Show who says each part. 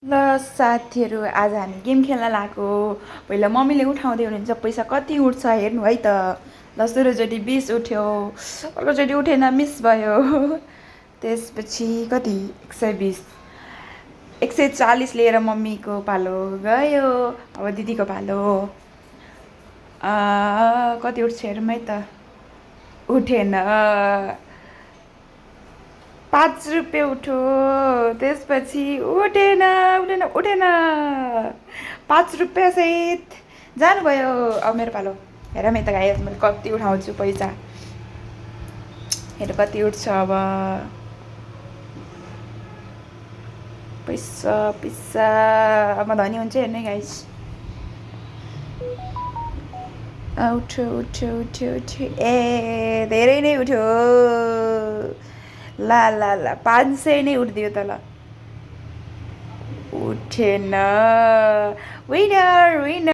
Speaker 1: ल साथीहरू आज हामी गेम खेल्न लागेको पहिला मम्मीले उठाउँदै हुनुहुन्छ पैसा कति उठ्छ हेर्नु है त ल सुरुचोटि 20 उठ्यो अर्कोचोटि उठेन मिस भयो त्यसपछि कति 120 140 लिएर मम्मीको पालो गयो अब दिदीको पालो कति उठ्छ हेरौँ है त उठेन 5 रुपियाँ उठ्यो त्यसपछि उठेन उठेन उठेन 5 रुपियाँ सहित जानुभयो अब मेरो पालो हेर म यता गाएँ मैले कति उठाउँछु पैसा हेर कति उठ्छ अब पैसा पैसा अब म धनी हुन्छ हेर्नु गाइस उठ्यो उठ्यो उठ्यो उठ्यो ए धेरै नै उठ्यो ला ला ला 500 नै उठ्दियो त ल उठेन विनर विनर